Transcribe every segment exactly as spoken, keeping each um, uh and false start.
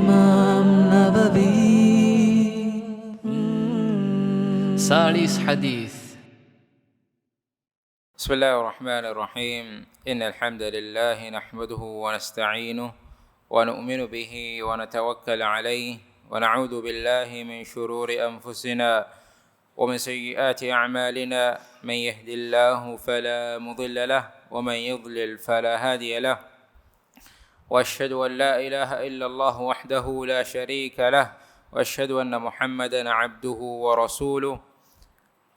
އިމާމް ނަވަވީ. ސާޅީސް ޙަދީޘް. بسم الله الرحمن الرحيم. إن الحمد لله نحمده ونستعينه ونؤمن به ونتوكل عليه ونعوذ بالله من شرور أنفسنا ومن سيئات أعمالنا. من يهد الله فلا مضل له ومن يضلل فلا هادي له. وأشهد أن لا إله إلا الله وحده لا شريك له، وأشهد أن محمدا عبده ورسوله،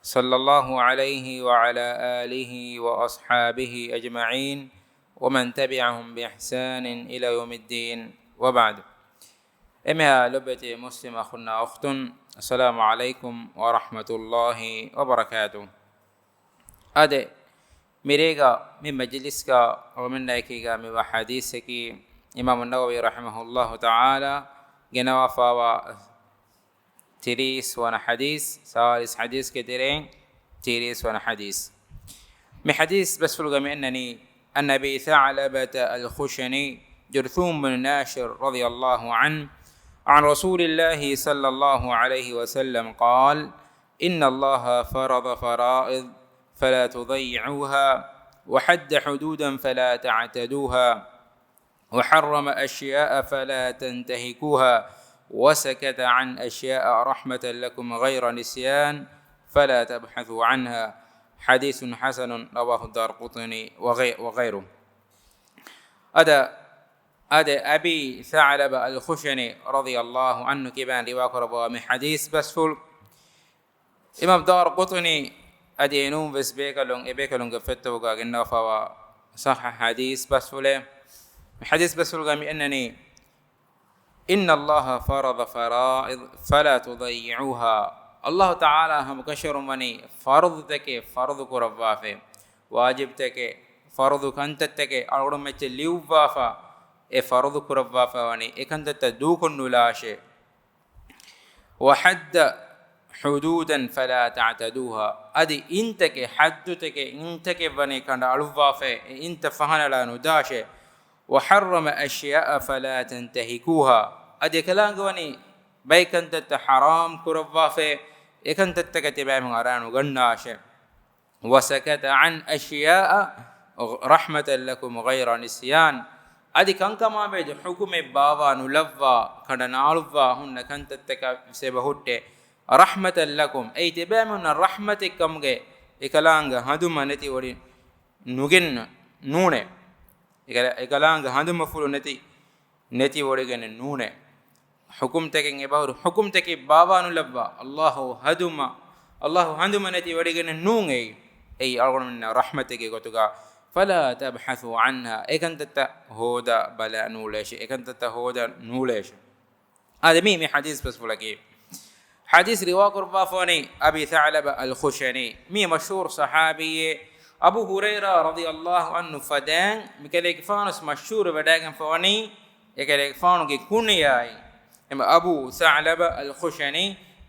صلى الله عليه وعلى آله وأصحابه أجمعين، ومن تبعهم بإحسان إلى يوم الدين، وبعد. އެންމެހާ ލޮބުވެތި މުސްލިމް އަޚުންނާ އުޚްތުން، السلام عليكم ورحمة الله وبركاته. އާދެ، މިރޭގަ މި މަޖިލިސްގަ އަޅުމެންނާ އެކީގަ މިވާ ޙަދީޘަކީ، އިމާމު ނަވަވީ ރަޙިމަހުﷲ ތަޢާލާ ގެނަވާފާވާ ތިރީސް ވަނަ ޙަދީޘް، ސާޅީސް ޙަދީޘްގެ ތެރެއިން ތިރީސް ވަނަ ޙަދީޘް. މި ޙަދީޘް ބަސްފުޅުގަ މި އަންނަނީ، عن أبي ثعلبة الخشني جرثوم بن ناشر رضي الله عنه عن رسول الله صلى الله عليه وسلم قال: إن الله فرض فرائض فلا تضيعوها، وحد حدودا فلا تعتدوها، وحرم أشياء فلا تنتهكوها، وسكت عن أشياء رحمة لكم غير نسيان، فلا تبحثوا عنها. حديث حسن رواه الدارقطني وغي-، وغيره. އާދެ، އާދެ، އަބީ ޘަޢުލަބާ އަލްޚުޝަނީ ރަޟިޔަﷲ ޢަންހު ކިބައިން ރިވާކުރައްވާ މި ޙަދީޘް ބަސްފުޅު، އިމާމް ދާރަޤުޠުނީ އަދި އެނޫން ވެސް ބޭކަލުން، އެބޭކަލުންގެ ފޮތްތަކުގަ ގެންނަވާފާވާ ޞައްޙަ ޙަދީޘް ބަސްފުޅެއް. މި ޙަދީޘް ބަސްފުޅުގަ މި އަންނަނީ، إن الله فرض فرائض فلا تضيعوها. ﷲ ތަޢާލާ ހަމަކަށަވަރުން ވަނީ ފަރުޟުތަކެއް ފަރުޟު ކުރައްވާފައި، ވާޖިބްތަކެއް، ފަރުޟު ކަންތައްތަކެއް އަޅުގަނޑުމެން އެއްޗެއް ލިޔުއްވާފަ، އެ ފަރުޟު ކުރައްވާފަ ވަނީ އެ ކަންތައްތައް ދޫކޮށްނުލާށޭ. وحد حدودا فلا تعتدوها. އަދި އިންތަކެއް، ޙައްދުތަކެއް، އިންތަކެއް ވަނީ ކަނޑައަޅުއްވާފައި، އެ އިންތައް ފަހަނަޅާ ނުދާށޭ. وحرم أشياء فلا تنتهكوها. އަދި އެކަލާނގެ ވަނީ ބައެއް ކަންތައްތައް ޙަރާމް ކުރައްވާފައި، އެ ކަންތައްތަކަށް ތިބާމެން އަރާ ނުގަންނާށޭ. وسكت عن أشياء رحمة لكم غير نسيان. އަދި ކަންކަމާމެދު ޙުކުމެއް ބާވާ ނުލައްވާ، ކަނޑަނާޅުއްވާ ހުންނަ ކަންތައްތަކަށް ވެސް އެބަހުއްޓޭ. رحمة لكم، އެއީ ތިބާމީހުންނަށް ރަޙްމަތެއް ކަމުގެ އެކަލާނގެ ހަނދުމަ ނެތި ވޮޑި ނުގެން ނޫނޭ. އެކަ-، އެކަލާނގެ ހަނދުމަފުޅު ނެތި ނެތި ވޮޑިގެނެއް ނޫނޭ. ޙުކުމްތަކެއް އެބަހުރި ޙުކުމްތަކެއް ބާވާ ނުލައްވާ، ﷲ ހަނދުމަ، ﷲ ހަނދުމަ ނެތި ވޮޑިގެނެއް ނޫން އެއީ. އެއީ އަޅުގަނޑުމެންނަށް ރަޙްމަތެއްގެ ގޮތުގަ. فلا تبحثوا عنها، އެކަންތައްތައް ހޯދާ ބަލާ ނޫޅޭށޭ، އެކަންތައްތައް ހޯދާ ނޫޅޭށޭ. އާދެ، މީ، މި ޙަދީޘް ބަސްފުޅަކީ. ޙަދީޘް ރިވާކުރައްވާފަވަނީ އަބީ ޘަޢުލަބާ އަލްޚުޝަނީ. މީ މަޝްހޫރު ޞަޙާބީއެއް. އަބޫ ހުރައިރާ ރަޟިޔަﷲ ޢަންހު ފަދައިން މިކަލޭގެފާނު ވެސް މަޝްހޫރު ވެޑާގެންފަވަނީ އެކަލޭގެފާނުގެ ކުންޔާއިން. އެމަ އަބޫ ޘަޢުލަބާ އަލްޚުޝަނީ،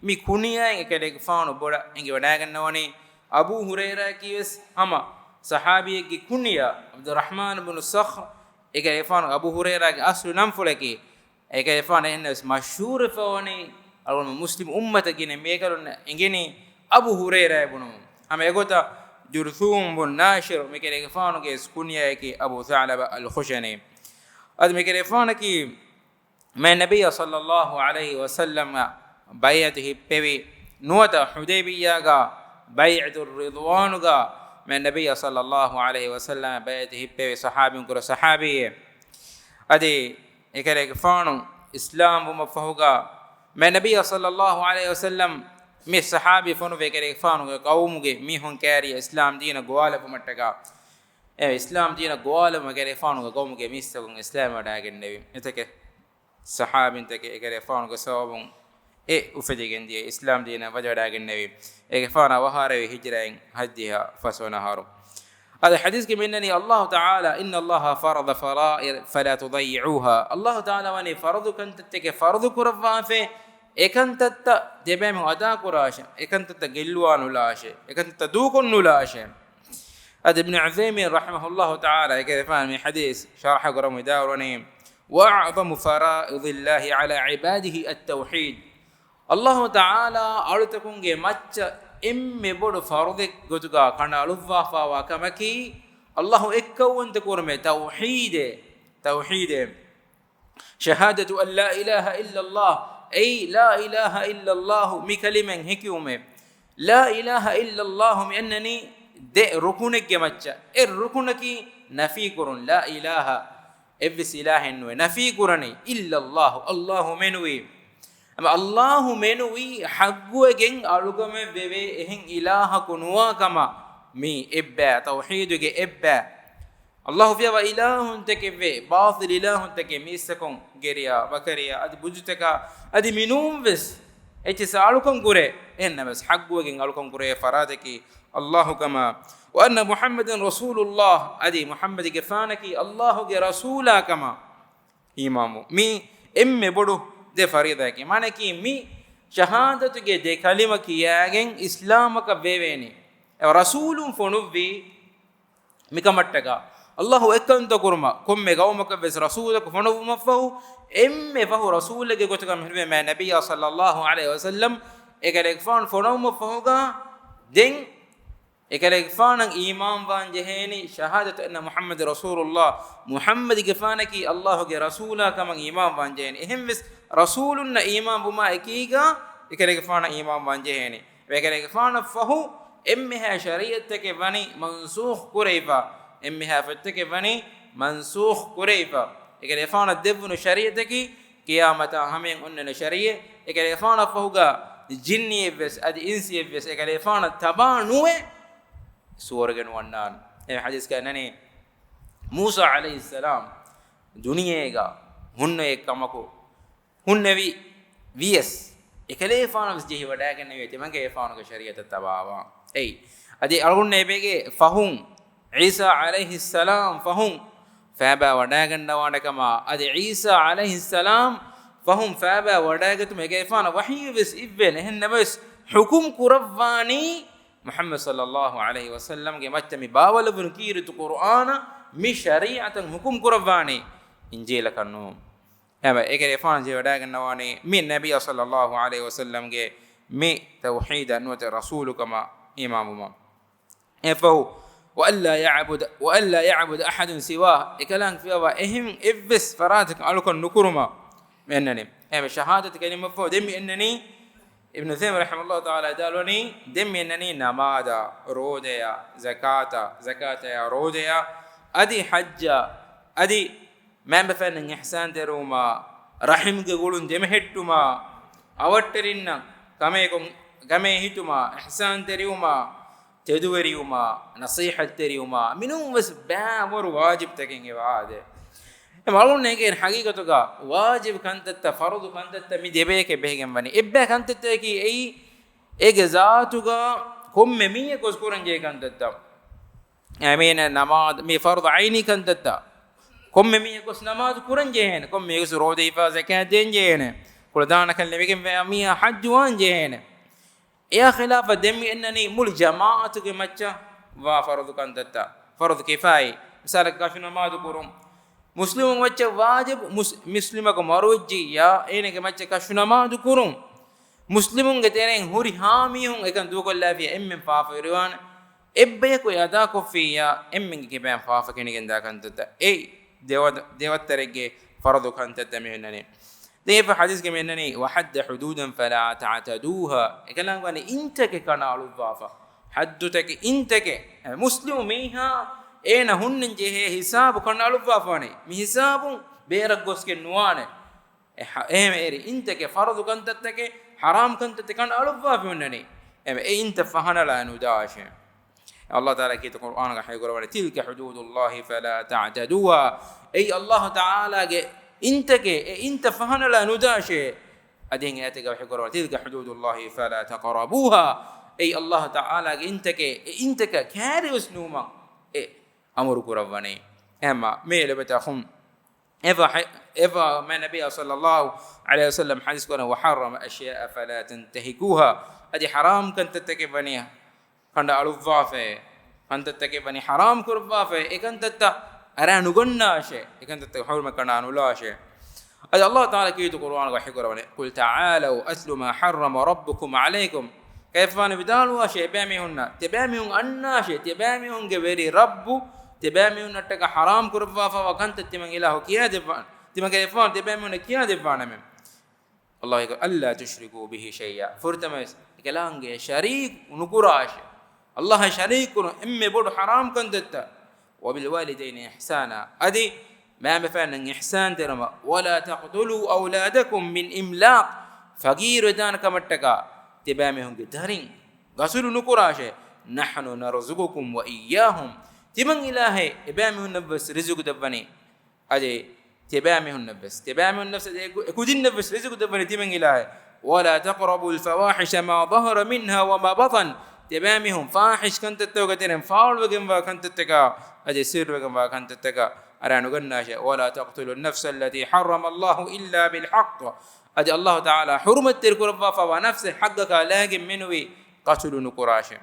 މި ކުންޔާއިން އެކަލޭގެފާނު ބޮޑަށް އެނގިވަޑާގަންނަވަނީ. އަބޫ ހުރައިރާއަކީ ވެސް ހަމަ ޞަޙާބީއެއްގެ ކުންޔާ، ޢަބްދުއްރަޙްމާން ބުނު ޞަޚްރު، އެކަލޭގެފާނުގެ އަބޫ ހުރައިރާގެ އަޞްލު ނަންފުޅަކީ. އެކަލޭގެފާނު އެހެންނަމަވެސް މަޝްހޫރުވެފަވަނީ، އަޅުގަނޑު މުސްލިމް އުއްމަތަށް ގިނަ ބޭކަލުންނަށް އެނގެނީ އަބޫ ހުރައިރާ ބުނުމުން. ހަމަ އެގޮތަށް ޖުރްޘޫމް ބުން ނާޝިރު މިކަލޭގެފާނުގެ ވެސް ކުންޔާއަކީ އަބޫ ޘަޢުލަބާ އަލްޚުޝަނީ. އަދި މިކަލޭގެފާނަކީ މާތް ނަބިއްޔާ ޞައްލައްލާހު ޢަލައިހި ވަސައްލަމަށް ބައިޢަތު ހިއްޕެވި ނުވަތަ ޙުދައިބިއްޔާގަ ބައިޢަތުއް ރިޟްވާނުގަ މާތް ނަބިއްޔާ ޞައްލައްލާހު ޢަލައިހި ވަސައްލަމަށް ބައިޢަތު ހިއްޕެވި ޞަޙާބީން ކުރެ ޞަޙާބީއެއް. އަދި އެކަލޭގެފާނު އިސްލާމް ވުމަށްފަހުގަ މާތް ނަބިއްޔާ ޞައްލައްލާހު ޢަލައިހި ވަސައްލަމް މި ޞަޙާބީ ފޮނުވި އެކަލޭގެފާނުގެ ޤައުމުގެ މީހުން ކައިރި އިސްލާމް ދީނަށް ގޮވާލެއްވުމަށްޓަކާ، އެ އިސްލާމް ދީނަށް ގޮވާލެވުމަށް އެކަލޭގެފާނުގެ ޤައުމުގެ މީސްތަކުން އިސްލާމްވެވަޑައިގެންނެވި. އެތަކެއް ޞަޙާބީންތަކެއް އެކަލޭގެފާނުގެ ސަބަބުން އެ އުފެދިގެންދިޔަ އިސްލާމް ދީނަށް ވަދެވަޑައިގެންނެވި. އެކަލޭގެފާނު އަވަހާރަވީ ހިޖްރައިން ހަތްދިހަ ފަސްވަނަ އަހަރު. އަދި ޙަދީޘްގެ މިންނަނީ ﷲ ތަޢާލާ، إن الله فرض فرائض فلا تضيعوها. ﷲ ތަޢާލާ ވަނީ ފަރުޟު ކަންތައްތަކެއް ފަރުޟު ކުރައްވާފައި، އެކަންތައްތައް ތިބޭމެން އަދާކުރާށޭ، އެކަންތައްތައް ގެއްލުވާ ނުލާށޭ، އެކަންތައްތައް ދޫކޮށް ނުލާށޭ. އަދި އިބްނު ޢުޘައިމީން ރަޙިމަހުﷲ ތަޢާލާ އެކަލޭގެފާނު މި ޙަދީޘް ޝަރަޙަ ކުރަމުން ވިދާޅުވަނީ، وأعظم فرائض الله على عباده التوحيد. ﷲ ތަޢާލާ އަޅުތަކުންގެ މައްޗަށް އެންމެ ބޮޑު ފަރުޟެއް ގޮތުގަ ކަނޑައަޅުއްވާފައިވާ ކަމަކީ، ﷲ އެއްކައުވަންތަ ކުރުމެއް، ތައުޙީދެއް، ތައުޙީދެއް. شهادة أن لا إله إلا الله، އެއީ لا إله إلا الله މި ކަލިމައިން ހެކިވުމެއް. لا إله إلا الله މި އަންނަނީ ދެ ރުކުނެއްގެ މައްޗަށް. އެއް ރުކުނަކީ ނަފީ ކުރުން، لا إله، އެއްވެސް އިލާހެއް ނުވޭ، ނަފީ ކުރަނީ، إلا الله، ﷲ މެނުވީ. އެމަ ﷲ މެނުވީ ޙައްޤުވެގެން އަޅުކަމެއް ވެވޭ އެހެން އިލާހަކު ނުވާ ކަމަށް މީ އެއްބައި، ތައުޙީދުގެ އެއްބައި. ﷲ ފިޔަވާ އިލާހުންތަކެއް ވޭ، ބާޠިލް އިލާހުންތަކެއް މީސްތަކުން، ގެރިޔާ، ބަކަރިޔާ، އަދި ބުޖުތަކާ، އަދި މިނޫންވެސް އެއްޗިއްސަށް އަޅުކަން ކުރޭ، އެހެންނަމަވެސް ޙައްޤުވެގެން އަޅުކަން ކުރޭ ފަރާތަކީ ﷲ ކަމަށް، وأن محمدا رسول الله، އަދި މުޙައްމަދުގެފާނަކީ ﷲގެ ރަސޫލާ ކަމަށް އީމާންވުން. މީ އެންމެ ބޮޑު ދެ ފަރީޟާއަކީ. މާނައަކީ މި ޝަހާދަތުގެ ދެ ކަލިމަ ކިޔާގެން އިސްލާމަކަށް ވެވޭނެ. އެ ރަސޫލުން ފޮނުއްވީ މިކަމަށްޓަކާ، ﷲ އެއްކަންތައް ކުރުމަށް، ކޮންމެ ގައުމަކަށް ވެސް ރަސޫލަކު ފޮނުއްވުމަށްފަހު، އެންމެ ފަހު ރަސޫލެއްގެ ގޮތުގަ މި ހެންވީމާ ނަބިއްޔާ ޞައްލައްލާހު ޢަލައިހި ވަސައްލަމް އެކަލޭގެފާނު ފޮނުއްވުމަށްފަހުގަ، ދެން އެކަލޭގެފާނަށް އީމާންވާން ޖެހޭނީ، ޝަހާދަތު އަންނަ މުޙައްމަދު ރަސޫލުﷲ، މުޙައްމަދުގެފާނަކީ ﷲގެ ރަސޫލާ ކަމަށް އީމާންވާން ޖެހޭނީ. އެހެންވެސް، ރަސޫލުންނަށް އީމާންވުމާ އެކީގަ، އެކަލޭގެފާނަށް އީމާންވާން ޖެހޭނީ. އެކަލޭގެފާނަށްފަހު އެންމެހާ ޝަރީޢަތްތަކެއް ވަނީ މަންސޫޚް ކުރެވިފަ، އެންމެހާ ފޮތްތަކެއް ވަނީ މަންސޫޚް ކުރެވިފަ. އެކަލޭގެފާނަށް ދެއްވުނު ޝަރީޢަތަކީ، ޤިޔާމަތާ ހަމަޔަށް އޮންނަން ޝަރީޢަތް. އެކަލޭގެފާނަށްފަހުގަ ޖިންނިއެއްވެސް އަދި އިންސިއެއްވެސް އެކަލޭގެފާނަށް ތަބާ ނުވެ ސުވަރުގެ ނުވަންނާނެ. އެ ޙަދީޘްގަ އަންނަނީ، މޫސާ ޢަލައިހިއްސަލާމް ދުނިޔޭގަ ހުންނަ އެއްކަމަކު، ހުންނެވި ވިޔަސް، އެކަލޭފާނަށް ވެސް ޖެހިވަޑައިގެންނެވި ތިމަންކަލޭފާނުގެ ޝަރީޢަތަށް ތަބާވާން. އެއީ، އަދި އަޅުގަނޑު އެބޭގެ ފަހުން، ޢީސާ ޢަލައިހިއްސަލާމް ފަހުން ފައިބާ ވަޑައިގަންނަވާނެ ކަމަށް، އަދި ޢީސާ ޢަލައިހިއްސަލާމް ފަހުން ފައިބާ ވަޑައިގަތުމަށް އެކަލޭފާނަށް ވަޙީ ވެސް އިއްވެން. އެހެންނަމަވެސް، ޙުކުމް ކުރައްވާނީ މުޙައްމަދު ޞައްލައްލާހު ޢަލައިހި ވަސައްލަމްގެ މައްޗަށް މި ބާވަލައްވުނު ކީރިތި ޤުރުއާނަށް، މި ޝަރީޢަތަށް ޙުކުމް ކުރައްވާނީ އިންޖީލަކަށް ނޫން. އެބަ އޭގެ އެފާން ޖެހިވަޑައިގަންނަވާނީ މި ނަބިއްޔާ ޞައްލައްލާހު ޢަލައިހި ވަސައްލަމްގެ މި ތައުޙީދަށް ނުވަތަ ރަސޫލުކަމަށް އީމާންވުމަށް. އެފަހު، وألا يعبد، وألا يعبد أحد سواه، އެކަލާނގެ ފިޔަވާ އެހެން އެއްވެސް ފަރާތަކަށް އަޅުކަން ނުކުރުމަށް މި އަންނަނީ. އެހެން ޝަހާދަތު ކަލިމަފަހު ދެން މި އަންނަނީ އިބްނު ޢުޘައިމީން ރަޙިމަހުﷲ ތަޢާލާ ވިދާޅުވަނީ، ދެން މި އަންނަނީ ނަމާދާ، ރޯދަޔާ، ޒަކާތާ، ޒަކާތަޔާ، ރޯދަޔާ، އަދި ޙައްޖާ، އަދި މައިންބަފައިންނަށް އިޙްސާންތެރިވުމާ، ރަޙިމްގެ ގުޅުން ދެމެހެއްޓުމާ، އަވަށްޓެރިންނަށް ކަމެއް ކޮށް، ކަމެއް ހިތުމާ، އިޙްސާންތެރިވުމާ، ތެދުވެރިވުމާ، ނަޞީޙަތްތެރިވުމާ، މިނޫންވެސް ބައިވަރު ވާޖިބުތަކެއް އެވާދޭ. އެ މަޢުލޫމް ނޭނގޭ ޙަޤީޤަތުގަ ވާޖިބު ކަންތައްތައް، ފަރުޟު ކަންތައްތައް މި ދެބަޔަކަށް ބެހިގެން ވަނީ. އެއްބައި ކަންތައްތަކަކީ އެއީ އޭގެ ޒާތުގަ ކޮންމެ މީހެއް ގޮސް ކުރަންޖެހޭ ކަންތައްތައް. އެމީނަ ނަމާދު، މި ފަރުޟު ޢައިނީ ކަންތައްތައް. ކޮންމެ މީހެއް ގޮސް ނަމާދު ކުރަން ޖެހޭނެ. ކޮންމެ މީހެއް ގޮސް ރޯދަ ހިފާ ޒަކާތް ދޭން ޖެހޭނެ. ކުޅަދާނަކަން ލިބިގެން ވާ މީހާ ޙައްޖު ވާން ޖެހޭނެ. އެއާ ޚިލާފަށް ދެން މި އަންނަނީ މުޅި ޖަމާޢަތުގެ މައްޗަށް ވާ ފަރުޟު ކަންތައްތައް. ފަރުޟު ކިފާއީ. މިސާލަކަށް ކަށު ނަމާދު ކުރުން. މުސްލިމުން މައްޗަށް ވާޖިބު، މުސް-، މުސްލިމަކު މަރުވެއްޖިއްޔާ، އޭނަގެ މައްޗަށް ކަށު ނަމާދު ކުރުން. މުސްލިމުންގެ ތެރެއިން ހުރިހާ މީހުން އެކަން ދޫކޮށްލާފިޔާ އެންމެން ފާފަވެރިވާނެ. އެއްބަޔަކު އެ އަދާކޮށްފިއްޔާ، އެންމެންގެ ކިބައިން ފާފަ ކެނޑިގެންދާ ކަންތައްތައް. އެއީ ދެވަ-، ދެވައްތަރެއްގެ ފަރުޟު ކަންތައްތައް މި އަންނަނީ. ދެން އެފަ ޙަދީޘްގަ މި އަންނަނީ، وحد حدودا فلا تعتدوها. އެކަލާނގެ ވަނީ އިންތަކެއް ކަނޑައަޅުއްވާފަ. ޙައްދުތަކެއް، އިންތަކެއް. އެ މުސްލިމު މީހާ އޭނަ ހުންނަން ޖެހޭ ހިސާބު ކަނޑައަޅުއްވާފަ ވަނީ. މި ހިސާބުން ބޭރަށް ގޮސްގެން ނުވާނެ. އެ ހަ-، އެހެން އެރި އިންތަކެއް، ފަރުޟު ކަންތައްތަކެއް، ޙަރާމް ކަންތައްތައް ކަނޑައަޅުއްވާފަ ހުންނަނީ. އެ، އެ އިންތައް ފަހަނަޅާ ނުދާށޭ. ﷲ ތަޢާލާ ކީރިތި ޤުރުއާނުގަ ޙައި ކުރައްވަނީ، تلك حدود الله فلا تعتدوها. އެއީ ﷲ ތަޢާލާގެ އިންތަކެއް، އެ އިންތައް ފަހަނަޅާ ނުދާށޭ. އަދި އެ އާޔަތެއްގަ ވަޙީ ކުރައްވަނީ، تلك حدود الله فلا تقربوها. އެއީ ﷲ ތަޢާލާގެ އިންތަކެއް، އެ އިންތަކަށް ކައިރިވެސް ނުވުމަށް އެ އަމުރު ކުރައްވަނީ. އެހެންމަ މި އެ ލޮބުވެތި އަޚުން، އެފަ ޙަ-، އެފަ މި ނަބިއްޔާ ޞައްލައްލާހު ޢަލައިހި ވަސައްލަމް ޙަދީޘް ކުރަނީ، وحرم أشياء فلا تنتهكوها. އަދި ޙަރާމް ކަންތައްތަކެއް ވަނީ ކަނޑައަޅުއްވާފައި، ކަންތައްތަކެއް ވަނީ ޙަރާމް ކުރައްވާފައި، އެ ކަންތައްތައް އަރާ ނުގަންނާށޭ، އެކަންތައްތައް ޙުރުމަތް ކަނޑާ ނުލާށޭ. އަދި ﷲ ތަޢާލާ ކީރިތި ޤުރުއާނުގަ ވަޙީ ކުރަވަނީ، "قل تعالوا أتل ما حرم ربكم عليكم." ކަލޭގެފާނު ވިދާޅުވާށޭ އެބައިމީހުންނަށް، ތިބައިމީހުން އަންނާށޭ، ތިބައިމީހުންގެ ވެރި ރައްބު ތިބައިމީހުންނަށްޓަކާ ޙަރާމް ކުރައްވާފައިވާ ކަންތައް ތިމަން އިލާހު ކިޔާދެއްވާނެ، ތިމަން ކަލޭގެފާނު ތިބައިމީހުންނަށް ކިޔާދެއްވާނަމޭ. ﷲ އެކަ، "ألا تشركوا به شيئا." ފުރަތަމަވެސް އެކަލާނގެ ޝަރީކު ނުކުރާށޭ. ﷲ އަށް ޝަރީކު ކުރުން އެންމެ ބޮޑު ޙަރާމް ކަންތައްތައް. "وبالوالدين إحسانا." އަދި މައިންބަފައިންނަށް އިޙްސާން ތެރުމަށް. "ولا تقتلوا أولادكم من إملاق." ފަގީރުވެދާނެ ކަމަށްޓަކާ ތިބާމީހުންގެ ދަރިން ގަތުލު ނުކުރާށޭ. "نحن نرزقكم وإياهم." ތިމަން އިލާހޭ އެބާމީހުންނަށްވެސް ރިޒުގު ދެއްވަނީ. އަދި ތިބާމީހުންނަށްވެސް، ތިބާމީހުންނަށްވެސް، އެ ގު-، އެ ކުދިންނަށްވެސް ރިޒުގު ދެއްވަނީ ތިމަން އިލާހޭ. "ولا تقربوا الفواحش ما ظهر منها وما بطن." ތިބާމީހުން ފާޙިޝް ކަންތައްތަކުގެ ތެރެއިން ފާޅުވެގެންވާ ކަންތައްތަކާ، އަދި ސިއްރުވެގެންވާ ކަންތައްތަކާ އަރާ ނުގަންނާށޭ. "ولا تقتلوا النفس التي حرم الله إلا بالحق." އަދި ﷲ ތަޢާލާ ޙުރުމަތްތެރި ކުރައްވާފައިވާ ނަފްސެއް ޙައްޤަކާ ލާގެން މެނުވީ ޤަތުލު ނުކުރާށޭ.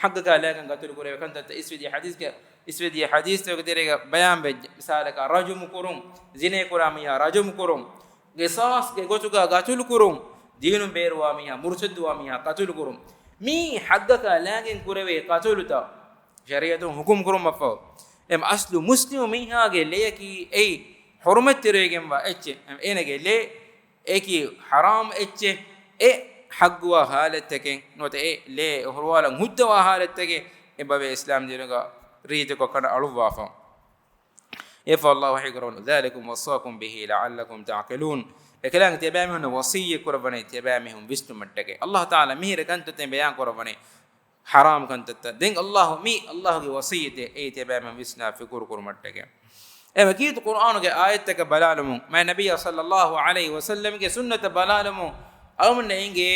ޙައްޤަކާ ލާގެން ޤަތުލު ކުރެވޭ ކަންތައްތައް އިސްވެދިޔަ ޙަދީޘްގެ، އިސްވެދިޔަ ޙަދީޘްތަކުގެ ތެރޭގަ ބަޔާން ވެއްޖެ. މިސާލަކަށް ރަޖުމު ކުރުން، ޒިނޭ ކުރާ މީހާ ރަޖުމު ކުރުން، ޤިޞާޞްގެ ގޮތުގަ ޤަތުލު ކުރުން، ދީނުން ބޭރުވާ މީހާ، މުރުތައްދުވާ މީހާ ޤަތުލު ކުރުން. މީ ޙައްޤަކާ ލާގެން ކުރެވޭ ޤަތުލުތައް ޝަރީޢަތުން ޙުކުމް ކުރުމަށްފަހު، އެ އަޞްލު މުސްލިމު މީހާގެ ލެޔަކީ އެއީ ޙުރުމަތްތެރިވެގެންވާ އެއްޗެއް. އޭނަގެ ލޭ އެކި ޙަރާމް އެއްޗެއް، އެ ޙައްޤުވާ ޙާލަތްތަކެއް ނުވަތަ އެ ލޭ ހުރުވާލަން ހުއްދަވާ ޙާލަތްތަކެއް އެބަވޭ އިސްލާމް ދީނުގަ ރީތިކޮށް ކަނޑަ އަޅުއްވާފަ. އެފަ ﷲ ވަޙީ ކުރަވަނު، "ذلكم وصاكم به لعلكم تعقلون." އެކަލާނގެ ތިޔަބައިމީހުންނަށް ވަޞިއްޔަތް ކުރައްވަނީ ތިޔަބައިމީހުން ވިސްނުމަށްޓަކައި. ﷲ ތަޢާލާ މިހިރަ ކަންތައްތައް ބަޔާން ކުރައްވަނީ. ޙަރާމް ކަންތައްތައް. ދެން ﷲ މީ ﷲގެ ވަޞިއްޔަތެއް އެއީ ތިޔަބައިމީހުން ވިސްނާ ފިކުރު ކުރުމަށްޓަކައި. އެ ކީރިތި ޤުރްއާނުގެ އާޔަތްތަކަށް ބަލާލުމުން، މާތް ނަބިއްޔާ ޞައްލައްލާހު ޢަލައިހި ވަސައްލަމްގެ ސުންނަތަށް ބަލާލުމުން، އަޅުގަނޑަށް އެނގޭ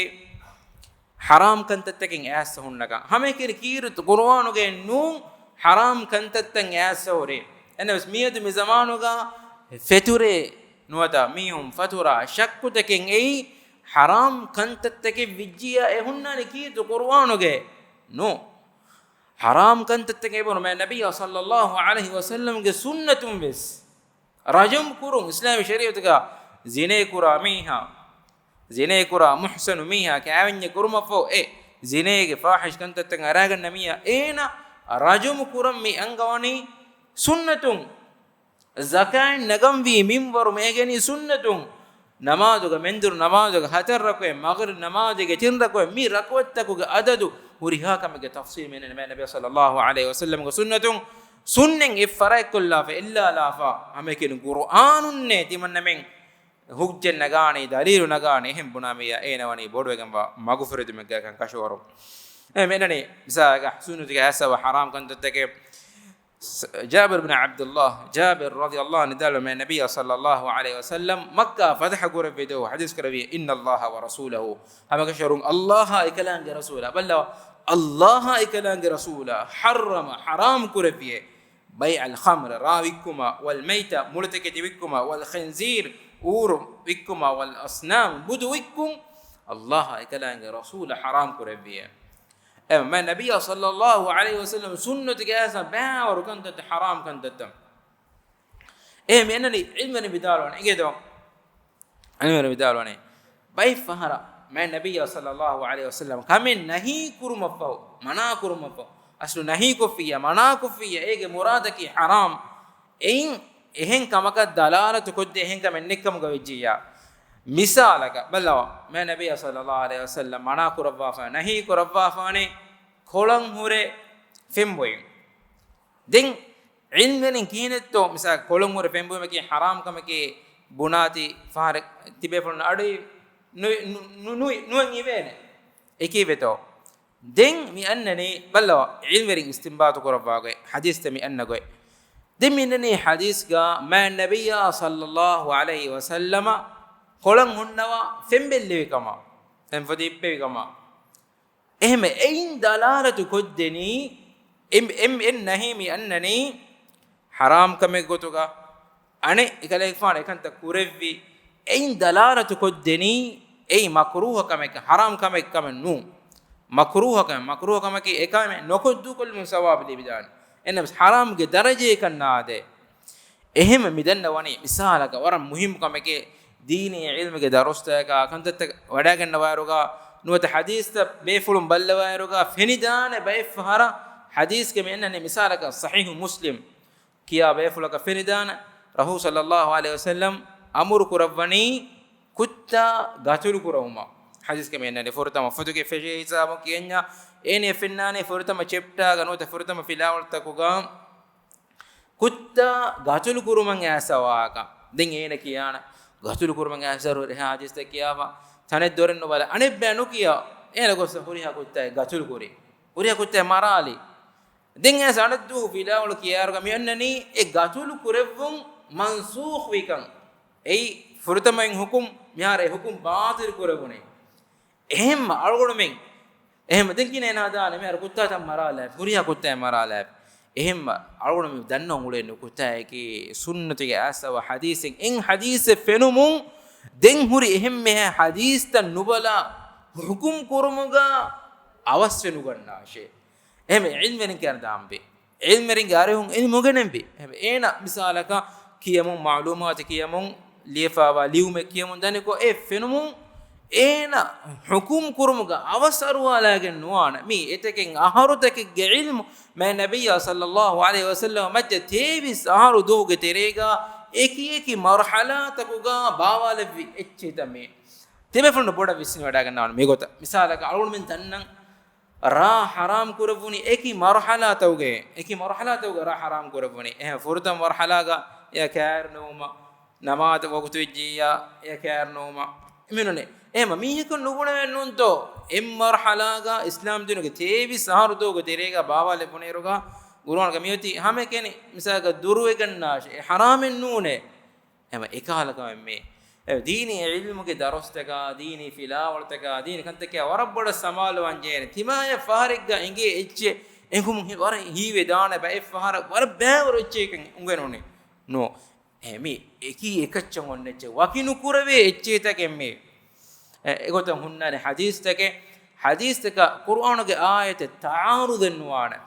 ޙަރާމް ކަންތައްތަކެއް އައިސް ހުންނަކަން. ހަމައެކަނި ކީރިތި ޤުރްއާނުގައެއް ނޫން ޙަރާމް ކަންތައްތައް އައިސް ހުރޭ. އެންނަވެސް މިއަދު މި ޒަމާނުގަ ފެތުރޭ ނުވަތަ މީހުން ފަތުރާ ޝައްކުތަކެއް އެއީ ޙަރާމް ކަންތައްތަކެއް ވިއްޖިޔާ އެ ހުންނާނެ ކީރިތި ޤުރްއާނުގައެއް ނޫން. ޙަރާމް ކަންތައްތަކެއް އެބަހުރި މާތް ނަބިއްޔާ ޞައްލައްލާހު ޢަލައިހި ވަސައްލަމްގެ ސުންނަތުން ވެސް. ރަޖުމް ކުރުން އިސްލާމީ ޝަރީޢަތުގަ ޒިނޭ ކުރާ މީހާ، ޒިނޭ ކުރާ މުޙްޞަނު މީހާ ކާވެންޏެއް ކުރުމަށްފަހު އެ ޒިނޭގެ ފާޙިޝް ކަންތައްތައް އަރާގަންނަ މީހާ އޭނަ ރަޖުމް ކުރަން މި އަންގަވަނީ ސުންނަތުން. ޒަކާތް ނަގަންވީ މިންވަރު މި އެނގެނީ ސުންނަތުން. ނަމާދުގަ މެންދުރު ނަމާދުގަ ހަތަރު ރަކުޢަތް، މަޣްރިބް ނަމާދުގެ ތިން ރަކުޢަތް، މި ރަކުޢަތްތަކުގެ އަދަދު ހުރިހާ ކަމެއްގެ ތަފްޞީލް މި އެނގޭނެ މާތް ނަބިއްޔާ ޞައްލައްލާހު ޢަލައިހި ވަސައްލަމްގެ ސުންނަތުން. ސުންނަތް އެއް ފަރާތްކޮށްލާފަ އެއްލާލާފަ ހަމައެކަނި ޤުރްއާނުންނޭ ތިމަންނަމެން ޙުއްޖަތް ނަގާނީ، ދަލީލު ނަގާނީ، އެހެން ބުނާ މިއަށް އޭނަ ވަނީ ބޮޑުވެގެންވާ މަގުފުރެދުމެއްގައިކަން ކަށަވަރު. އެ މިއަންނަނީ މިސާލަކަށް ސުންނަތުގެ އައިސް ހަވާ ޙަރާމް ކަންތައްތަކެއް. ސ-، ޖާބިރު ބިން ޢަބްދުﷲ، ޖާބިރު ރަޟިޔަﷲ ޢަންހު ވިދާޅުވޭ މާތް ނަބިއްޔާ ޞައްލައްލާހު ޢަލައިހި ވަސައްލަމް މައްކާ ފަތަޙަ ކުރެއްވި ދުވަހު ޙަދީޘް ކުރެއްވި، "إن الله ورسوله." ހަމަކަށަވަރުން ﷲ އާ އެކަލާނގެ ރަސޫލާ، ބައްލަވާ، ﷲ އާ އެކަލާނގެ ރަސޫލާ، "حرم" ޙަރާމް ކުރެއްވިއޭ، "بيع الخمر" ރާ ވިއްކުމާ، "والميتة" މުޅިތަކެތި ވިއްކުމާ، "والخنزير" އޫރު ވިއްކުމާ، "والأصنام" ބުދު ވިއްކުން، ﷲ އާ އެކަލާނގެ ރަސޫލާ ޙަރާމް ކުރެއްވިއޭ. އެ މާތް ނަބިއްޔާ ޞައްލައްލާހު ޢަލައިހި ވަސައްލަމް ސުންނަތުގެ އައިސް ބައިވަރު ކަންތައް ޙަރާމް ކަންތައްތައް. އެ މި އެންނަނީ ޢިލްމުވެރިން ވިދާޅުވަނީ އިނގޭތޯ؟ ޢިލްމުވެރިން ވިދާޅުވަނީ ބައެއް ފަހަރަށް މާތް ނަބިއްޔާ ޞައްލައްލާހު ޢަލައިހި ވަސައްލަމް ކަމެއް ނަހީ ކުރުމަށްފަހު، މަނާ ކުރުމަށްފަހު، އަސްލު ނަހީ ކޮށްފިއްޔާ، މަނާ ކޮށްފިއްޔާ، އޭގެ މުރާދަކީ ޙަރާމް. އެއިން އެހެން ކަމަކަށް ދަލާލަތު ކޮށްދޭ އެހެން ކަމެއް ނެތްކަމުގަ ވެއްޖިއްޔާ. މިސާލަކަށް ބައްލަވާ، މާތް ނަބިއްޔާ ޞައްލައްލާހު ޢަލައިހި ވަސައްލަމް މަނާ ކުރައްވާފަ، ނަހީ ކުރައްވާފާނެ ކޮޅަށް ހުރެ ފެންބޮއިން. ދެން ޢިލްމުވެރިން ކިހިނެއްތޯ މިސާލަކަށް ކޮޅަށް ހުރެ ފެންބޮއިމަކީ ޙަރާމް ކަމެކޭ ބުނާތީ ފަހަރެއް ތިބޭފުޅުން އަޑުއި ނު-، ނު-، ނު-، ނު-، ނުވަން އިވޭނެ. އެކީވެތޯ؟ ދެން މި އަންނަނީ ބައްލަވާ، ޢިލްމުވެރިން އިސްތިންބާތު ކުރައްވާ ގޮތް، ޙަދީޘްތައް މި އަންނަ ގޮތް. ދެން މި އަންނަނީ ޙަދީޘްގަ މާތް ނަބިއްޔާ ޞައްލައްލާހު ޢަލައިހި ވަސައްލަމަ ކޮޅަށް ހުންނަވާ ފެންބެއްލެވި ކަމަށް، ފެންފޮދި އިއްބެވި ކަމަށް. އެހެންވެ، އެއިން ދަލާލަތު ކޮށްދެނީ، އެ، އެ، އެއް ނަހީ މި އަންނަނީ ޙަރާމް ކަމެއް ގޮތުގަ، އަނެއް އެކަލޭގެފާނު އެކަންތައް ކުރެއްވި، އެއިން ދަލާލަތު ކޮށްދެނީ، އެއީ މަކްރޫހަ ކަމެއް، ޙަރާމް ކަމެއް ކަމެއް ނޫން. މަކްރޫހަ ކަމެއް، މަކްރޫހަ ކަމަކީ އެކަމެއް ނުކޮށް ދޫކޮށްލުމުން ސަވާބު ލިބިދާނެ. އެންނަމަސް ޙަރާމްގެ ދަރަޖައަކަށް ނާދޭ. އެހެން މި ދަންނަވަނީ މިސާލަކަށް ވަރަށް މުހިއްމު ކަމެކޭ، ދީނީ ޢިލްމުގެ ދަރުސްތަކާ ކަންތައްތައް ވަޑައިގަންނަވާއިރުގަ ނުވަތަ ޙަދީޘްތައް ބޭފުޅުން ބައްލަވާއިރުގަ ފެނިދާނެ ބައެއްފަހަރަށް ޙަދީޘްގެ މި އަންނަނީ މިސާލަކަށް ޞަޙީޙު މުސްލިމް ކިޔާ ބޭފުޅަކަށް ފެނިދާނެ، ރަސޫލު ޞައްލައްލާހު ޢަލައިހި ވަސައްލަމް އަމުރު ކުރައްވަނީ ކުއްތާ ގަތުލު ކުރައުމަށް. ޙަދީޘްގެ މި އަންނަނީ ފުރަތަމަ ފޮތުގެ ފެށޭ ހިސާބުން ކިޔަންޏާ، އޭނެ ފެންނާނީ ފުރަތަމަ ޗެޕްޓާގަ ނުވަތަ ފުރަތަމަ ފިލާވަޅުތަކުގަ ކުއްތާ ގަތުލު ކުރުމަށް އައިސް ވާހަކަ. ދެން އޭނަ ކިޔާނެ، ގަތުލު ކުރުމަށް އައިސް ހުރިހާ ޙަދީޘްތައް ކިޔާފަ، ތަނެއް ދޮރެއް ނުބަލާ، އަނެއްބަޔަށް ނުކިޔާ، އޭނަ ގޮސް ހުރިހާ ކުއްތާއެއް ގަތުލު ކުރި. ހުރިހާ ކުއްތާއެއް މަރާލި. ދެން އައިސް އަނެއްދުވަހު ފިލާވަޅު ކިޔާއިރުގަ މި އަންނަނީ އެ ގަތުލު ކުރެއްވުން މަންސޫޚުވިކަން. އެއީ ފުރަތަމައިން ޙުކުމް، މިހާރު އެ ޙުކުމް ބާޠިލު ކުރެވުނީ. އެހެންމަ އަޅުގަނޑުމެން، އެހެންމަ ދެން ކިހިނެއް ހަދާނެ؟ މިހާރު ކުއްތާތައް މަރާލާފި، ހުރިހާ ކުއްތާއެއް މަރާލާފި. އެހެންމަ އަޅުގަނޑުމެން ދަންނަވަން އުޅޭ ނުކުތާއަކީ ސުންނަތުގެ އައިސް އައިސް ޙަދީޘެއް، އެއް ޙަދީޘެއް ފެނުމުން ދެން ހުރި އެހެންމެހާ ޙަދީޘްތައް ނުބަލާ ޙުކުމް ކުރުމުގަ އަވަސްވެ ނުގަންނާށޭ. އެހެން ޢިލްމުވެރިން ކިޔާ ދާންވީ. ޢިލްމުވެރިންގެ އަރިހުން ޢިލްމު އުނގެނެންވީ. އެހެން އޭނަ މިސާލަކަށް ކިޔަމުން، މަޢުލޫމާތު ކިޔަމުން، ލިޔެފައިވާ ލިޔުމެއް ކިޔަމުން ދަނިކޮށް އެ ފެނުމުން އޭނަ ޙުކުމް ކުރުމުގަ އަވަސް އަރުވާލައިގެން ނުވާނެ. މީ އެތަކެއް އަހަރުތަކެއްގެ ޢިލްމު. މާތް ނަބިއްޔާ ޞައްލައްލާހު ޢަލައިހި ވަސައްލަމަ މައްޗަށް ތޭވީސް އަހަރު ދުވަހުގެ ތެރޭގަ އެކި އެކި މަރުޙަލާތަކުގަ ބާވާލެއްވި އެއްޗެހިތަ މީ. ތިބޭފުޅުން ބޮޑަށް ވިސްނިވަޑައިގަންނަވާނެ މިގޮތަށް. މިސާލަކަށް އަޅުގަނޑުމެން ދަންނަން ރާ ޙަރާމް ކުރެއްވުނީ އެކި މަރުޙަލާތަކުގައި، އެކި މަރުޙަލާތަކުގަ ރާ ޙަރާމް ކުރެއްވުނީ. އެހެން ފުރަތަމަ މަރުޙަލާގަ އެ ކައިރިނުވުމަށް، ނަމާދު ވަގުތު ވެއްޖިއްޔާ އެ ކައިރިނުވުމަށް. އެމީހުން އެހެންމަ މީހަކު ނުބުނެވެ ނޫންތޯ؟ އެއް މަރުޙަލާގަ އިސްލާމް ދީނުގެ ތޭވީސް އަހަރު ދުވަހުގެ ތެރޭގަ ބާވާލެއްވުނުއިރުގަ ޤުރުއާންގަ މިއޮތީ ހަމައެކަނި މިސާލަކަށް ދުރުވެގަންނާށޭ، އެ ޙަރާމެއް ނޫނޭ. އެހެންމަ އެކަހަލަ ކަމެއް މީ. އެ ދީނީ ޢިލްމުގެ ދަރުސްތަކާ، ދީނީ ފިލާވަޅުތަކާ، ދީނީ ކަންތަކާ ވަރަށް ބޮޑަށް ސަމާލުވާން ޖެހޭނެ. ތިމާޔަށް ފަހަރެއްގަ އެނގޭ އެއްޗެއް އެނގުމުން ހި-، ވަރަށް ހީވެދާނެ ބައެއް ފަހަރަށް ވަރަށް ބައިވަރު އެއްޗެއް އެކަން އުނގެނުނީ. ނޯ. އެ މީ އެކީ އެކައްޗަށް އޮންނަ އެއްޗެއް ވަކި ނުކުރެވޭ އެއްޗެހިތަކެއް މީ. އެ، އެގޮތަށް ހުންނާނެ ޙަދީޘްތަކެއް، ޙަދީޘްތަކަށް ޤުރުއާނުގެ އާޔަތެއް ތަޢާރުޟެއް ނުވާނެ.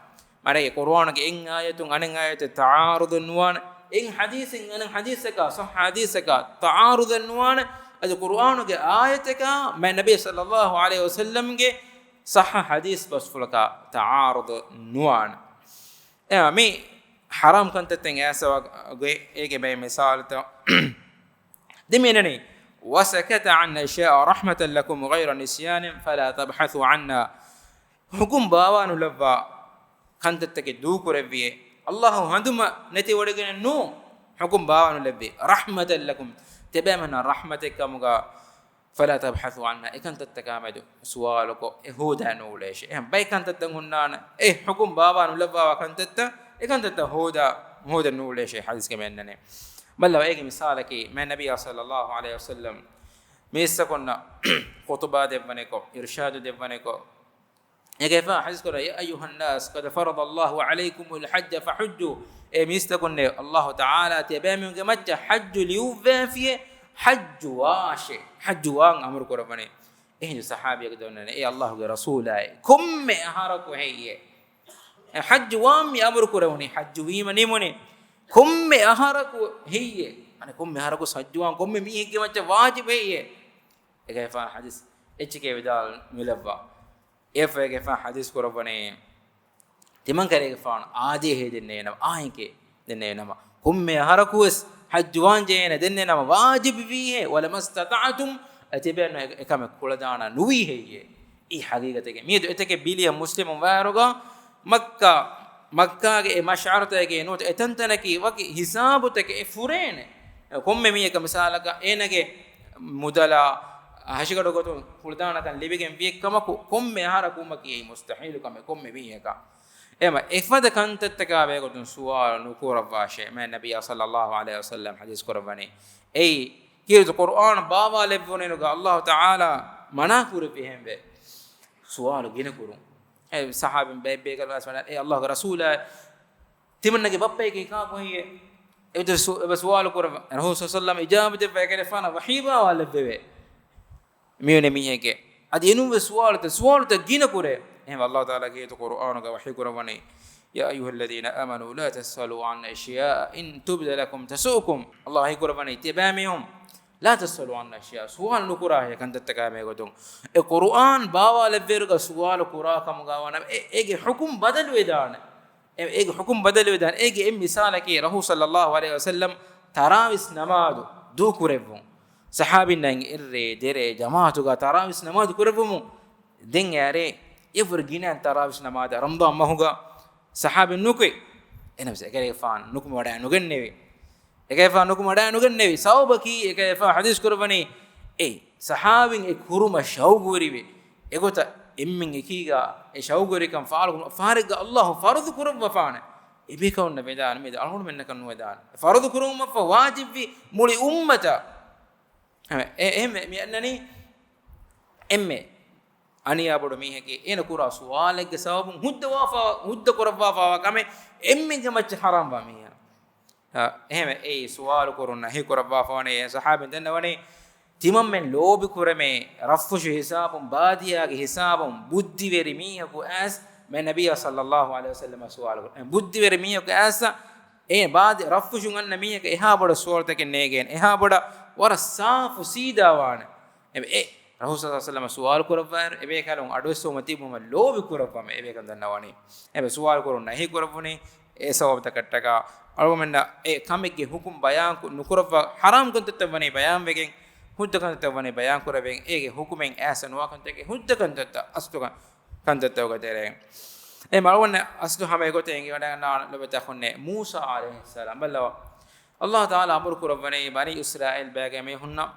މާނައީ ޤުރުއާނުގެ އެއް އާޔަތުން އަނެއް އާޔަތެއް ތަޢާރުޟެއް ނުވާނެ. އެއް ޙަދީޘެއް އަނެއް ޙަދީޘަކާ، ޞައްޙަ ޙަދީޘަކާ ތަޢާރުޟެއް ނުވާނެ. އަދި ޤުރުއާނުގެ އާޔަތަކާ މާތް ނަބީ ޞައްލައްލާހު ޢަލައިހި ވަސައްލަމްގެ ޞައްޙަ ޙަދީޘް ބަސްފުޅަކާ ތަޢާރުޟު ނުވާނެ. އެ، މި ޙަރާމް ކަންތައްތައް އައިސް އައިސް އޭގެ ބައެއް މިސާލުތައް ދެމީނަނީ، وسكت عن أشياء رحمة لكم غير نسيان فلا تبحثوا عنها. ޙުކުމް ބާވާނުލައްވާ ކަންތައްތަކެއް ދޫކުރެއްވިއޭ، ﷲ ހަނދުމަ ނެތިވޮޑިގެނެއް ނޫން. ޙުކުމް ބާވާނުލެއްވި، رحمة لكم، ތިބޭމެންނަށް ރަޙްމަތެއް ކަމުގަ، فلا تبحثوا عنها، އެކަންތައްތަކާމެދު ސުވާލުކޮށް އެ ހޯދާ ނޫޅޭށޭ. އެހެން ބައެއް ކަންތައްތައް ހުންނާނެ، އެ ޙުކުމް ބާވާ ނުލައްވާ ކަންތައްތައް، އެކަންތައްތައް ހޯދާ، ހޯދަން ނޫޅޭށޭ ޙަދީޘްގަ މި އަންނަނީ. ބައްލަވާ، އޭގެ މިސާލަކީ، މާތް ނަބިއްޔާ ޞައްލައްލާހު ޢަލައިހި ވަސައްލަމް މީސްތަކުންނަށް ޚުޠުބާ ދެއްވަނިކޮށް، އިރްޝާދު ދެއްވަނިކޮށް، އޭގެފާ ޙަދީޘް ކުރައްވަނީ، يا أيها الناس قد فرض الله عليكم الحج فحجوا، އޭ މީސްތަކުންނޭ، ﷲ ތަޢާލާ ތިޔަބައިމީހުންގެ މައްޗަށް ޙައްޖު ލިޔުއްވައިފިއޭ، ޙައްޖު ވާށޭ، ޙައްޖު ވާން އަމުރު ކުރައްވަނީ. އެހިނދު ޞަޙާބީއަކު ދަންނަވަނީ، އޭ ﷲގެ ރަސޫލާއޭ، ކޮންމެ އަހަރަކު ހެއްޔޭ؟ އެ ޙައްޖު ވާން މި އަމުރު ކުރެވުނީ، ޙައްޖު ވީމަ ނިމުނީ. ކޮންމެ އަހަރަކު ހެއްޔޭ؟ އަނެއް ކޮންމެ އަހަރަކު ޙައްޖު ވާން ކޮންމެ މީހެއްގެ މައްޗަށް ވާޖިބު ހެއްޔޭ؟ އޭގެފާނު ޙަދީޘް އެއްޗެކޭ ވިދާޅު ނުލައްވާ. އޭގެފާނު ޙަދީޘް ކުރައްވަނީ، ތިމަންކަލޭގެފާނު އާދޭހޭ ދެންނެވި ނަމަ، އާއެކޭ ދެންނެވި ނަމަ، ކޮންމެ އަހަރަކުވެސް ޙައްޖު ވާން ޖެހޭނެ ދެންނެވި ނަމަ، ވާޖިބު ވީހޭ، ولما استطعتم، އަދި ތިބޭނު އެ، އެކަމެއް ކުޅަދާނަ ނުވީ ހެއްޔޭ؟ އެއީ ޙަޤީޤަތެކޭ. މިއަދު އެތަކެއް ބިލިއަން މުސްލިމުން ވާއިރުގަ މައްކާ، މައްކާގެ އެ މަޝްޢަރުތަކެއް ނުވަތަ އެތަންތަނަކީ ވަކި ހިސާބުތަކެއް އެ ފުރޭނެ. ކޮންމެ މީހަކަށް މިސާލަކަށް އޭނަގެ މުދަލާ ހަށިގަނޑު ގޮތުން ކުޅަދާނަކަން ލިބިގެން ވިއެއްކަމަކު، ކޮންމެ އަހަރަކު ވުމަކީ އެއީ މުސްތަޙީލު ކަމެއް ކޮންމެ މީހަކަށް. އެހެންވީމަ އެފަދަ ކަންތައްތަކާ ބެހޭގޮތުން ސުވާލު ނުކުރައްވާށޭ. މާތް ނަބިއްޔާ ޞައްލައްލާހު ޢަލައިހި ވަސައްލަމް ޙަދީޘް ކުރައްވަނީ. އެއީ ކީރިތި ޤުރުއާން ބާވާލެއްވުނުއިރުގަ ﷲ ތަޢާލާ މަނާ ކުރެއްވި އެހެންވެ ސުވާލު ގިނަ ކުރުން. އެ ޞަޙާބީން ބައެއް ބޭކަލުން އަސްވަނަ، އޭ ﷲގެ ރަސޫލާ، ތިމަންނަގެ ބައްޕައަކީ ކާކު ހެއްޔޭ؟ އެ ސު-، އެ ސުވާލު ކުރައްވަ. ރަސޫލު ޞައްލައްލާހު ޢަލައިހި ވަސައްލަމް އިޖާބަ ދެއްވަ އެކަލޭގެފާނަށް ވަޙީ ބާވާލެއްވެވޭ. މިވެނި މީހެއްގެ އަދި އެނޫންވެސް ސުވާލުތައް، ސުވާލުތައް ގިނަ ކުރޭ. އެހެން ﷲ ތަޢާލާ ކީރިތި ޤުރުއާނުގަ ވަޙީ ކުރައްވަނީ، يا أيها الذين آمنوا لا تسألوا عن أشياء إن تبد لكم تسؤكم. ﷲ ހީކުރައްވަނީ ތިޔަބައިމީހުން، لا تسألوا عن أشياء، ސުވާލު ނުކުރާހޭ ކަންތައްތަކާ މޭގޮތުން. އެ ޤުރުއާން ބާވާލެއްވިއިރުގަ ސުވާލު ކުރާ ކަމުގަ ވާނަމަ، އެ، އޭގެ ޙުކުމް ބަދަލުވެދާނެ. އެ، އޭގެ ޙުކުމް ބަދަލުވެދާނެ. އޭގެ އެއް މިސާލަކީ ރަސޫލު ޞައްލައްލާހު ޢަލައިހި ވަސައްލަމް ތަރާވީސް ނަމާދު ދޫކުރެއްވުން. ޞަޙާބީންނަށް އެއްރޭ ދެރޭ ޖަމާޢަތުގަ ތަރާވީސް ނަމާދު ކުރެއްވުމުން ދެން އެއަށް އެއަށްވުރެ ގިނަ ތަރާވީސް ނަމާދު ރަމަޟާން މަހުގަ ޞަޙާބީން ނުކުތް. އެހެނަސް އެކަލޭގެފާނު ނުކުމެވަޑައިނުގެންނެވި. އެކަލޭގެފާނު ނުކުމެވަޑައިނުގެންނެވި. ސަބަބަކީ އެކަލޭގެފާނު ޙަދީޘް ކުރައްވަނީ، އެ ޞަޙާބީން އެ ކުރުމަށް ޝައުގުވެރިވި. އެގޮތަށް އެންމެން އެކީގަ އެ ޝައުގުވެރިކަން ފާޅުކުރުމަށް ފަހަރެއްގަ ﷲ ފަރުޟު ކުރައްވަފާނެ. އެބޭކަލުންނަށް ވެދާނެ، މިއަދު އަޅުގަނޑުމެންނަކަށް ނުވެދާނެ. ފަރުޟު ކުރުމަށްފަހު ވާޖިބްވި މުޅި އުއްމަތަށް. އެ، އެ، އެހެންވެ، މި އަންނަނީ އެންމެ އަނިޔާބޮޑު މީހަކީ އޭނަ ކުރާ ސުވާލެއްގެ ސަބަބުން ހުއްދަވާފަ، ހުއްދަ ކުރައްވާފަވާ ކަމެއް އެންމެންގެ މައްޗަށް ޙަރާމްވާ މީހާ. އަ، އެހެންވެ، އެއީ ސުވާލު ކުރުން ނަހީ ކުރައްވާފަވަނީ. އެ ޞަޙާބީން ދަންނަވަނީ، ތިމަންމެން ލޯބި ކުރަމޭ، ރަށްފުށު ހިސާބުން، ބާދިޔާގެ ހިސާބުން، ބުއްދިވެރި މީހަކު އައިސް، މި ނަބިއްޔާ ޞައްލައްލާހު ޢަލައިހި ވަސައްލަމަށް ސުވާލު ކުރަން. އެ ބުއްދިވެރި މީހަކު އައިސް، އެ ބާދި ރަށްފުށުން އަންނަ މީހަކަށް އެހާ ބޮޑަށް ސުވާލުތަކެއް ނޭގޭނެ، އެހާ ބޮޑަށް ވަރަށް ސާފު ސީދާވާނެ. އެ، އެ ރަސޫލު ޞައްލައްލާހު ޢަލައިހި ވަސައްލަމަށް ސުވާލު ކުރައްވާއިރު، އެބޭކަލުން އަޑުއެއްސުވުމަށް ތިބުމަށް ލޯބި ކުރައްވަމޭ، އެބޭކަލުން ދަންނަވަނީ. އެބޭ ސުވާލު ކުރުން ނަހީ ކުރައްވުނީ އެ ސަބަބުތަކަށްޓަކާ. އަޅުގަނޑުމެންނަށް އެ ކަމެއްގެ ޙުކުމް ބަޔާން ކު-، ނުކުރައްވާ، ޙަރާމް ކަންތައްތައް ވަނީ ބަޔާންވެގެން، ހުއްދަ ކަންތައްތައް ވަނީ ބަޔާން ކުރެވެން، އޭގެ ޙުކުމެއް އައިސް ނުވާ ކަންތަކެއް، ހުއްދަ ކަންތައްތައް، އަސްލު ކަން-، ކަންތައްތަކުގެ ތެރެއިން. އެ މަޅުވަން އަސްލު ހަމަ އެގޮތަށް އެނގިވަޑައިގަންނަވާނެ ލޮބުވެތި އަޚުންނޭ، މޫސާ ޢަލައިހިއްސަލާމް ބައްލަވާ. ﷲ ތަޢާލާ އަމުރު ކުރައްވަނީ ބަނީ އިސްރާއީލް ބައިގެ މީހުންނަށް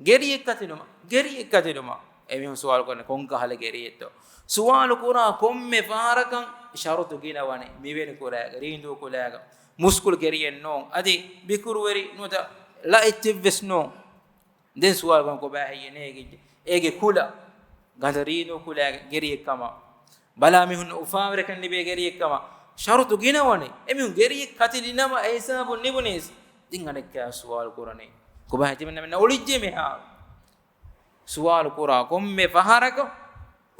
ގެރިއެއް ކަތިލުމަށް، ގެރިއެއް ކަތިލުމަށް. އެމީހުން ސުވާލު ކުރަނީ ކޮންކަހަލަ ގެރިއެއްތޯ؟ ސުވާލު ކުރާ ކޮންމެ ފަހަރަކަށް ޝަރުތު ގިނަވަނީ، މިވެނި ކުރާގަ، ރީނދޫ ކުލައިގަ، މުސްކުޅި ގެރިއެއް ނޫން، އަދި ބިކުރުވެރި ނުވަތަ ލައްތެއްވެސް ނޫން. ދެން ސުވާލު ކުރަން ކޮބާހެއްޔޭ ނޭގިއްޖެ؟ އޭގެ ކުލަ، ގަނޑަށް ރީނދޫ ކުލައިގެ ގެރިއެއްކަމަށް، ބަލާ މީހުންނަށް އުފާވެރިކަން ލިބޭ ގެރިއެއްކަމަށް ޝަރުތު ގިނަވަނީ. އެމީހުން ގެރިއެއް ކަތިލިނަމަ އެ ހިސާބުން ނިބުނީސް. ދެން އަނެއްކާ ސުވާލު ކުރަނީ. ކޮބާ ތިމަންމެންނަށް އޮޅިއްޖެ މިހާރު؟ ސުވާލު ކުރާ ކޮންމެ ފަހަރަކަށް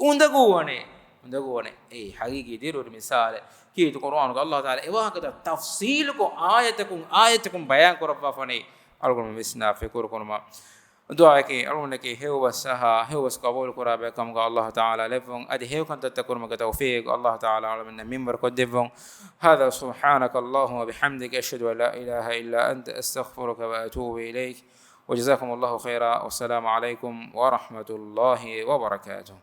އުނދަގޫވަނޭ. އުނދަގޫވަނޭ. އެއީ ހަގީގީ ދިރިއުޅުނު މިސާލެއް. ކީރިތި ޤުރުއާނުގަ ﷲ ތަޢާލާ އެވާހަކަތައް ތަފްޞީލުކޮށް އާޔަތަކުން، އާޔަތަކުން ބަޔާން ކުރައްވާފަނީ. އަޅުގަނޑު ވިސްނާ ފިކުރު ކުރުމަށް. ދުޢާއަކީ އަޅުގަނޑަކީ ހެޔޮވެސް އަހާ، ހެޔޮވެސް ޤަބޫލު ކުރާ ބައެއް ކަމުގަ ﷲ ތަޢާލާ ލެއްވުން. އަދި ހެޔޮ ކަންތައްތައް ކުރުމުގެ ތައުފީޤު ﷲ ތަޢާލާ އަޅުގަނޑުމެންނަށް މިންވަރު ކޮށްދެއްވުން. هذا سبحانك اللهم وبحمدك أشهد أن لا إله إلا أنت أستغفرك وأتوب إليك. وجزاكم الله خيرا. والسلام عليكم ورحمة الله وبركاته.